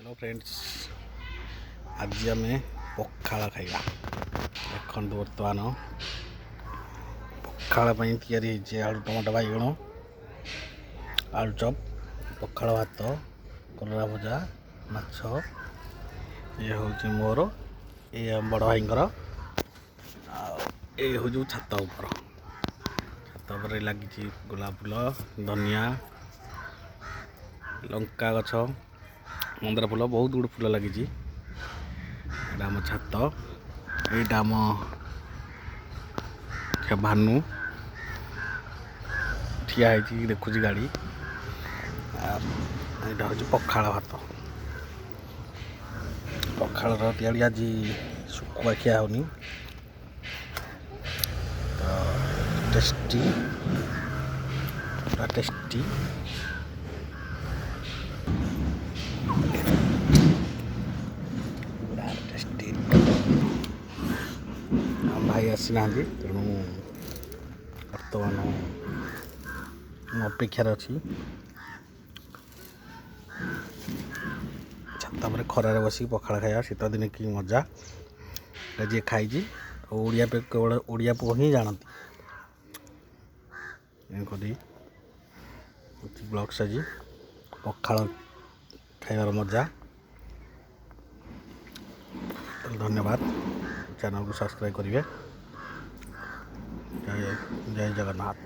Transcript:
Hello friends, ଆଜି ଆମେ ପଖାଳ ଖାଇବା। ଦେଖନ୍ତୁ, ବର୍ତ୍ତମାନ ପଖାଳ ପାଇଁ ତିଆରି ହେଇଛି ଆଳୁ, ଟମାଟୋ, ବାଇଗଣ, ଆଳୁ ଚପ୍, ପଖାଳ ଭାତ, କଲରା ଭଜା, ମାଛ। ଇଏ ହେଉଛି ମୋର, ଇଏ ଆମ ବଡ଼ ଭାଇଙ୍କର ଆଉ ଏ ହେଉଛି ଛାତ ଉପର। ଛାତ ଉପରେ ଲାଗିଛି ଗୋଲାପ ଫୁଲ, ଧନିଆ, ଲଙ୍କା ଗଛ, ମନ୍ଦାର ଫୁଲ, ବହୁତ ଗୁଡ଼ିଏ ଫୁଲ ଲାଗିଛି। ଏଇଟା ଆମ ଛାତ। ଏଇଟା ଆମ ଭାନୁ ଠିଆ ହେଇଛି, ଦେଖୁଛି ଗାଡ଼ି। ଏଇଟା ହେଉଛି ପଖାଳ ଭାତ। ପଖାଳର ତିଆରି। ଆଜି ଶୁଖୁଆ ଖିଆ ହେଉନି ତ। ଟେଷ୍ଟି, ପୁରା ଟେଷ୍ଟି, ପୁରା ଟେଷ୍ଟି। ଆମ ଭାଇ ଆସିନାହାନ୍ତି, ତେଣୁ ବର୍ତ୍ତମାନ ମୁଁ ଅପେକ୍ଷାରେ ଅଛି। ଛାତ ଉପରେ ଖରାରେ ବସିକି ପଖାଳ ଖାଇବା ଶୀତ ଦିନେ କି ମଜା, ଏଟା ଯିଏ ଖାଇଛି ଆଉ ଓଡ଼ିଆ, କେବଳ ଓଡ଼ିଆ ପୁଅ ହିଁ ଜାଣନ୍ତି। କରି ବ୍ଲଗ୍ସ ଆଜି ପଖାଳ ଖାଇବାର ମଜା। ଧନ୍ୟବାଦ। ଚ୍ୟାନେଲକୁ ସବସ୍କ୍ରାଇବ୍ କରିବେ। ଜୟ ଜୟ ଜଗନ୍ନାଥ।